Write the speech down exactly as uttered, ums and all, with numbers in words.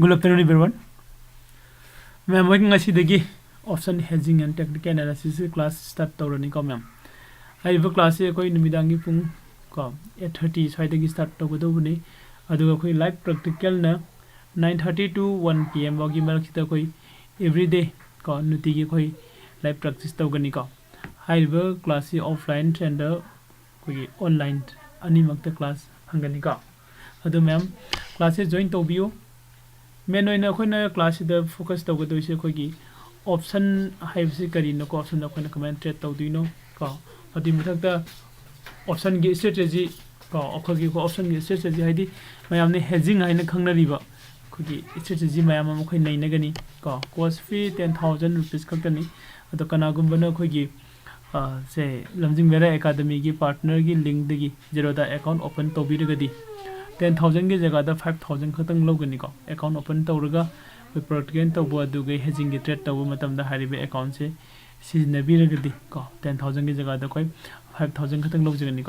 Good afternoon, everyone. ꯃꯦꯝ ꯍꯣꯏ ꯉꯁꯤꯗꯒꯤ option hedging and technical analysis class start ꯇꯧꯔꯅꯤꯀꯣ ꯃꯦꯝ꯫ ꯍꯥꯏꯔꯤꯕ class ꯁꯦ ꯑꯩꯈꯣꯏ ꯅꯨꯃꯤꯗꯥꯡꯒꯤ ꯄꯨꯡ ꯀꯣ eight thirty ꯁ꯭ꯋꯥꯏꯗꯒꯤ start ꯇꯧꯒꯗꯧꯕꯅꯤ꯫ ꯑꯗꯨꯒ ꯑꯩꯈꯣꯏ live practical ꯅ nine thirty to one P M ꯐꯥꯎꯒꯤ ꯃꯔꯛꯁꯤꯗ ꯑꯩꯈꯣꯏ everyday ꯀꯣ ꯅꯨꯡꯇꯤꯒꯤ ꯑꯩꯈꯣꯏ live practice ꯇꯧꯒꯅꯤꯀꯣ꯫ ꯍꯥꯏꯔꯤꯕ class ꯁꯤ offline and ꯑꯩꯈꯣꯏꯒꯤ online ꯑꯅꯤꯃꯛꯇ class ꯐꯪꯒꯅꯤꯀꯣ꯫ ꯑꯗꯨ ꯃꯌꯥꯝ class ꯁꯦ join ꯇꯧꯕꯤꯌꯨ꯫ Main ꯑꯣꯏꯅ ꯑꯩꯈꯣꯏꯅ class ꯁꯤꯗ focus ꯇꯧꯒꯗꯣꯏꯁꯦ ꯑꯩꯈꯣꯏꯒꯤ option ꯍꯥꯏꯕꯁꯤ ꯀꯔꯤꯅꯣꯀꯣ, option ꯗ ꯑꯩꯈꯣꯏꯅ ꯀꯃꯥꯏꯅ trade ꯇꯧꯗꯣꯏꯅꯣ ꯀꯣ꯫ ꯑꯗꯨꯒꯤ ꯃꯊꯛꯇ option ꯒꯤ strategy ꯀꯣ, ꯑꯩꯈꯣꯏꯒꯤ option ꯒꯤ strategy ꯍꯥꯏꯗꯤ ꯃꯌꯥꯝꯅ hedging ꯍꯥꯏꯅ ꯈꯪꯅꯔꯤꯕ ꯑꯩꯈꯣꯏꯒꯤ strategy ꯃꯌꯥꯝ ꯑꯃ ꯑꯩꯈꯣꯏ ꯅꯩꯅꯒꯅꯤ ꯀꯣ꯫ Course fee ten thousand rupees ꯈꯛꯇꯅꯤ꯫ ꯑꯗꯣ ꯀꯅꯥꯒꯨꯝꯕꯅ ꯑꯩꯈꯣꯏꯒꯤ, ꯑ, ꯁꯦ ꯂꯝꯖꯤꯡ ꯕꯦꯔꯥ academy ꯒꯤ partner ꯒꯤ link ꯗꯒꯤ Zerodha account open ꯇꯧꯕꯤꯔꯒꯗꯤ ten thousand ꯒꯤ ꯖꯒꯥꯗ five thousand ꯈꯛꯇꯪ ꯂꯧꯒꯅꯤꯀꯣ꯫ Account open ꯇꯧꯔꯒ ꯑꯩꯈꯣꯏ practical ꯇꯧꯕ ꯑꯗꯨꯒ hedging ꯒꯤ trade ꯇꯧꯕ ꯃꯇꯝꯗ ꯍꯥꯏꯔꯤꯕ account ꯁꯦ ꯁꯤꯖꯤꯟꯅꯕꯤꯔꯒꯗꯤ ꯀꯣ, ten thousand ꯒꯤ ꯖꯒꯥꯗ ꯑꯩꯈꯣꯏ five thousand ꯈꯛꯇꯪ ꯂꯧꯖꯒꯅꯤꯀꯣ꯫